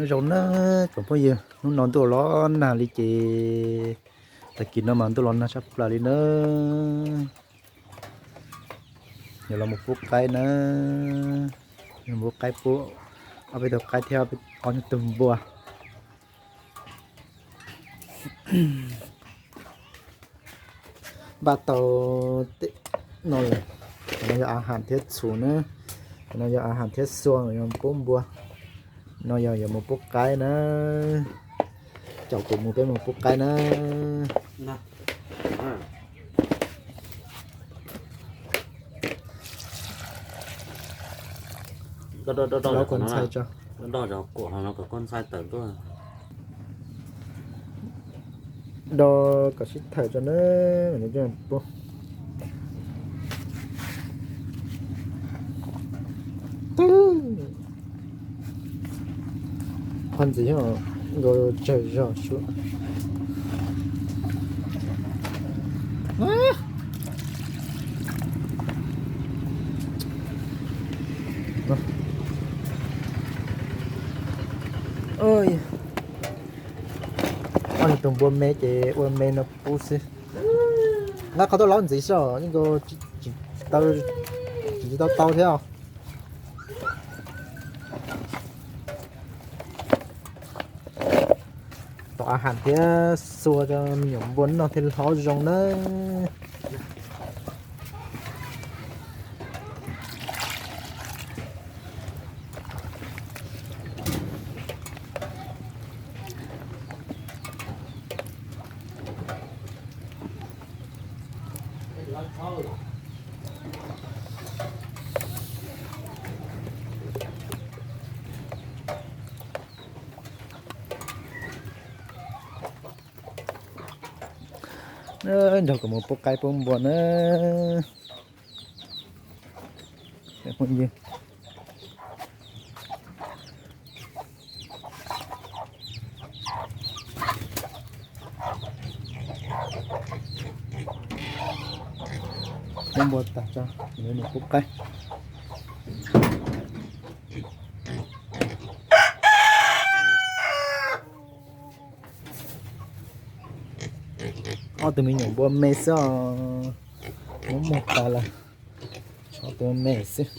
Nyob zoo na tsoom phooj ywg, hnub no ntuj los nag li ces tag kis no mas ntuj los nag tshaj plaws li na. Yuav los mus pub qaib na, yuav mus pub qaib, pub ob peb tug qaib thiab ob tug npua. Npaj tau tej no lawm, no yog a has thiab txhuv na, no yog a has thiab xua, yog pub npua, no yog yuav mus pub qaib na. Caum kuv mus peb mus pub qaib na. Do kom sib thawm tso na. Qhov ntxiv nkaus tsawg zog su. Ob tug npua me ces ua me no pub xwb. Nqa qhov tau laub ntxiv xwb os, yeej tsis tau tau thiab os. Tom a has thiab xua rau me nyuam npua noj thiaj hlob zoo na. Nrog kuv mus pub qaib pub npua na. Pub npua tag tso, mus pub qaib. Ob tug me nyuam npua me xwb os, muab muag tas lawm. Ob tug me xwb.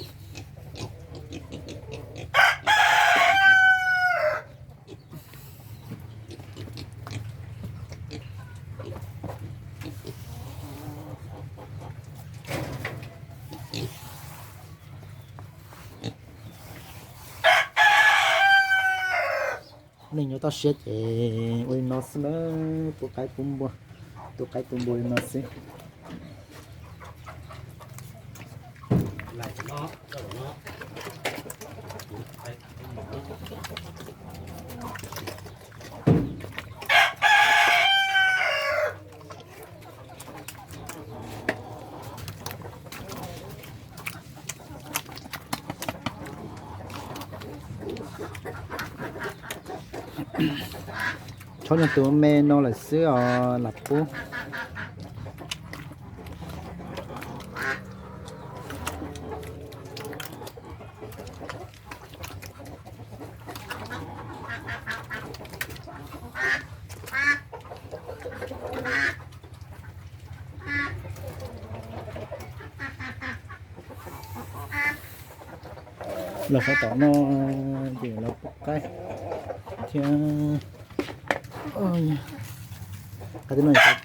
Neej nyob toj siab ces ua li no xwb na, pub qaib pub npua, tu qaib tu npua li no xwb. Tshuav nyuag tus me no lawm xwb os lam pub. Los sab tom no ces lawv pub qaib thiab. Qaib tib no tas.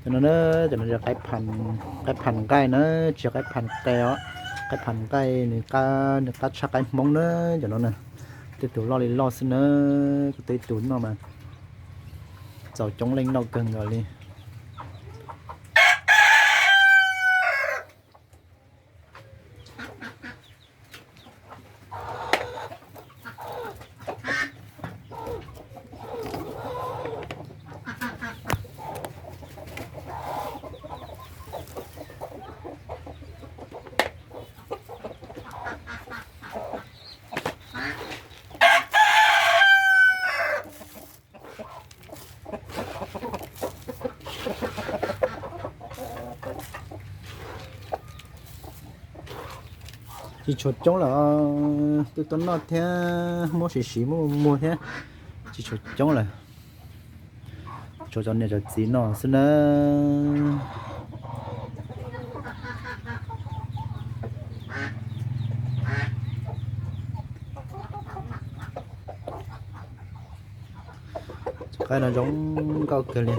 Cov no, cov no yog qaib phas nqaij na, tsis yog qaib phas qe os. Qaib phas nqaij nws qab tshaj qaib Hmoob na, cov no na. Tej tus loj li loj xwb na, kuv tej tus noj mas txaus coob leej noj kawg nkaus li. Tsis tshuav coob lawm, tuaj tuaj noj thiab muab siv siv muab muag thiab, tsis tshuav coob lawm. Tshuav cov niam cov txiv noj xwb na. Cov qaib no zoo nkauj kawg li.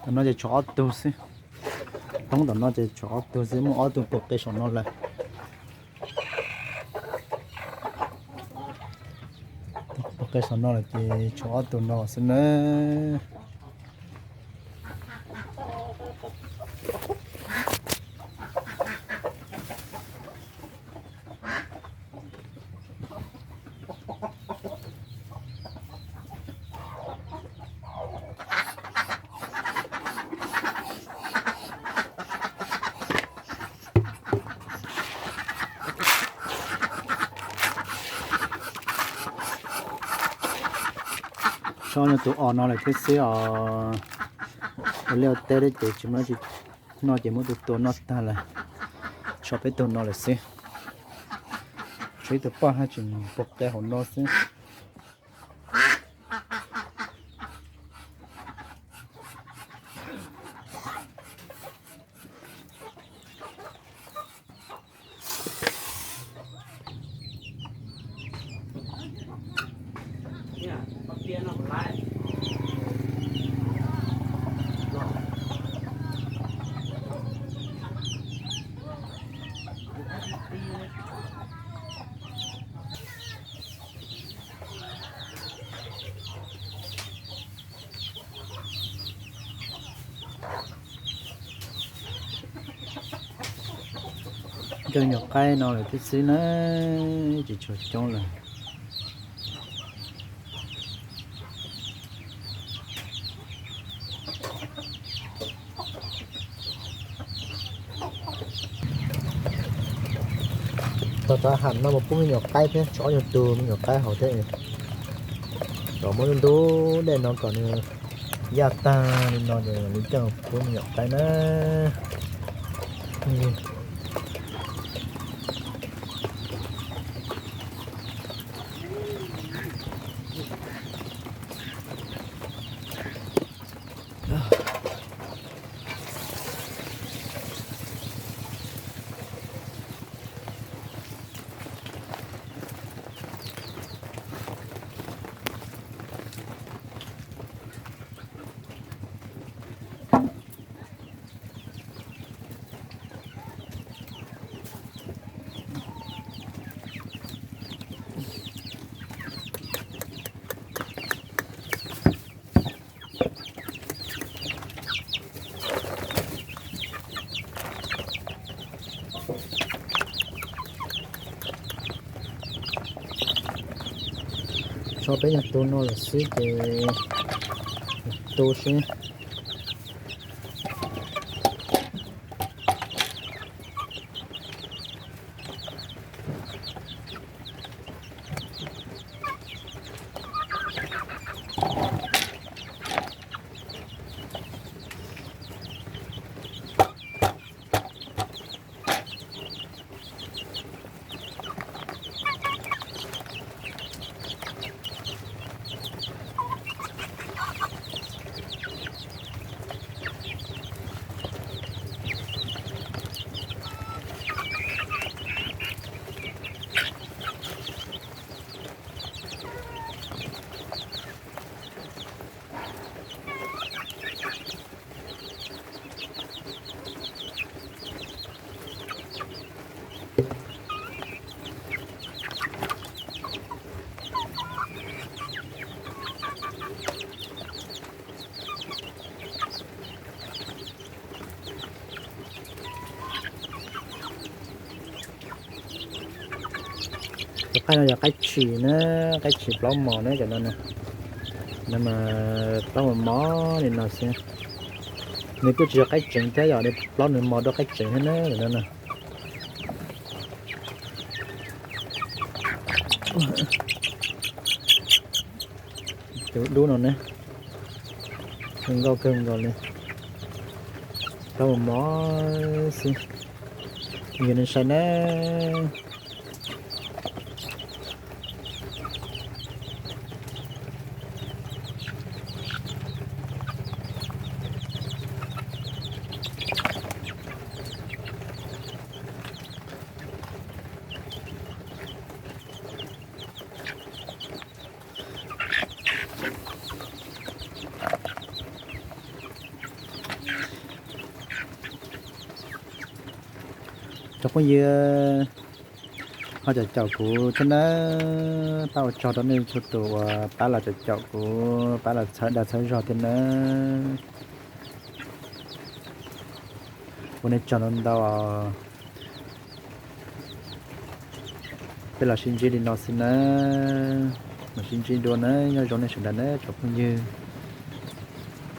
Tam no ces tshuav ob tug xwb. Thoob tom no ces tshuav ob tug xwb, muaj ob tug pom qe saum no lawm. Pom qe saum no lawm ces tshuav ob tug no xwb na. Tso nyuag tus os no lawm thiab xwb os. Ua liaj ua teb ces tsis muaj dab tsi noj ces muab tua tua noj tag lawm. Tso peb tug no lawm xwb. Tshuav ib tug poj hab tseem pom qe hauv no xwb. Cov nyuam qaib no lawm thiab xwb na, tsis tshuav coob lawm. Tau tav ham no mus pub me nyuam qaib thiab, tso ob nyuag tug me nyuam qaib hauv thiab. Kom muab ntub dej no kom nws yaj tag li no ces li coj pub me nyuam qaib na. Tso peb nyuag tus no lawm xwb ces tu seb. Qaib no yog qaib tshis na, qaib tshis plaub mos na cov no na. No mas plaub mos mos li no xwb. Nws kuj tsis yog qaib tseev thiab, yog li plaub nws mos dua qaib tseev thiab na cov no na. Tus dub no ne, zoo nkauj kawg nkaus li. Plaub mos mos xwb, yog nej saib na. Cov phooj ywg, ho caum caum kuv thiab nawb, pab ua tsaug rau nej txhua tus uas pab los caum caum kuv, pab los txhawb dag txhawb zog thiab nawb. Ua nej tsaug ntau ntau. Peb los sib ntsib li no xwb nawb, los sib ntsib dua nawb, nyob zoo nej sawv daws nawb cov phooj ywg.